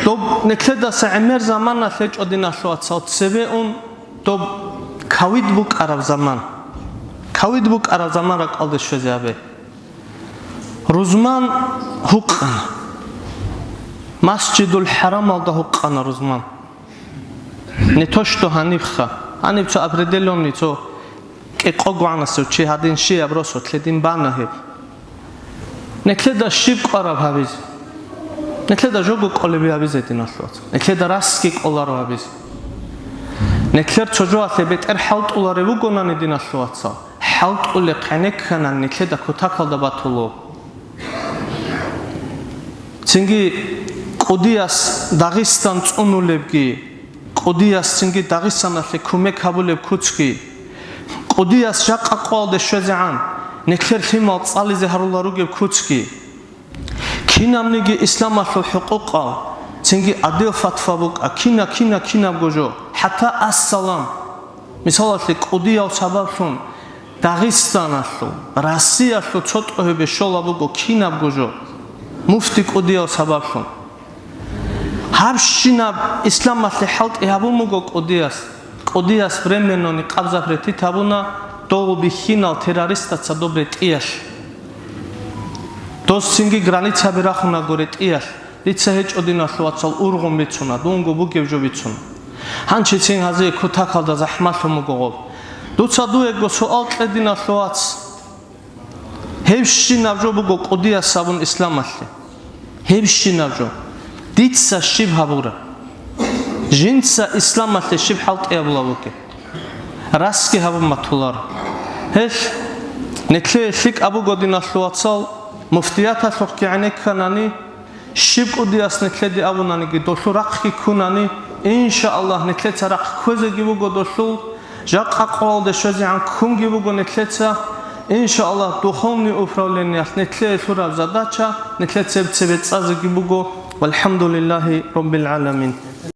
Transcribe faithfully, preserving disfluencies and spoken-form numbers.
Доб нетлъедаса гӀемер заманалъ гьечӀо, диналъул вацал, цебе ун доб кавид букӀараб заман. Кавид букӀараб заман ракӀалде щвезе гьабе. Рузман гьукъана. Масжидул ХӀарамалда гьукъана рузман. Не то что гьанибха. Гьаниб цо определённый цо кӀикъогогӀанасев чи гьадин щибаб росулъ гьедин бана гьеб. Нетлъеда щиб кӀвараб гьабизе? Нетлъеда жого кӀолеб гьабизе, диналъул вацал. Нетлъеда расги кӀоларо гьабизе. Нетлъер цо жоялъе бетӀер хӀалтӀуларев вугонани, диналъул вацал, хӀалтӀулеб гӀенекканани нетлъеда кутакалда батуло. Цинги кӀудияс Дагъистан цӀунулебги, кӀудияс цинги Дагъистаналъе кумек гьабулеб куцги, кӀудияс жакъа къоялде щвезегӀан нетлъер лъимал цӀализе гьарулел ругеб куцги, кинабниги исламалъул хӀукъукъал, цинги адил фатва букӀа, кина-кина-кинабго жо, хӀатта ассалам. Мисалалъе, кӀудияв сабаблъун Дагъистаналъул, Россиялъул цо тӀогьибе щола буго кинабго жо, муфти кӀудияв сабаблъун. Гьабщинаб исламалъе хӀалтӀи гьабун буго кӀудияс. КӀудияс временно нихъаб запретить гьабуна дов бихьинал террористаца доб ретӀиялъ. Дос цинги границаби рахунаго ретӀиялъ. Дица гьечӀо, диналъул вацал, ургъун бицуна, дунго бугеб жо бицуна. Гьанчицин гьазие кутакалда захӀмалъун буго гъоб. Дуца дуего суал кье, диналъул вац. Гьебщинаб жо буго кӀудияс абун исламалъе. Гьебщинаб жо. Дица щиб гьабура? Жинца исламалъе щиб хӀалтӀи гьабулаб бугеб? Расги гьабун батуларо. Гьелъ, нетлъее лъикӀаб буго, диналъул вацал, муфтияталъухъги гӀенекканани, щиб кӀудияс нетлъеде абунаниги, долъул рахъги ккунани, иншааллагь, нетлъеца рахъ кквезеги буго долъул, жакъа къоялде щвезегӀан ккунги буго нетлъеца, иншааллагь, духовный управлениялъ нетлъее лъураб задача нетлъеца цебе цӀазеги буго. Валхамдулиллагьи раббил гӀаламин.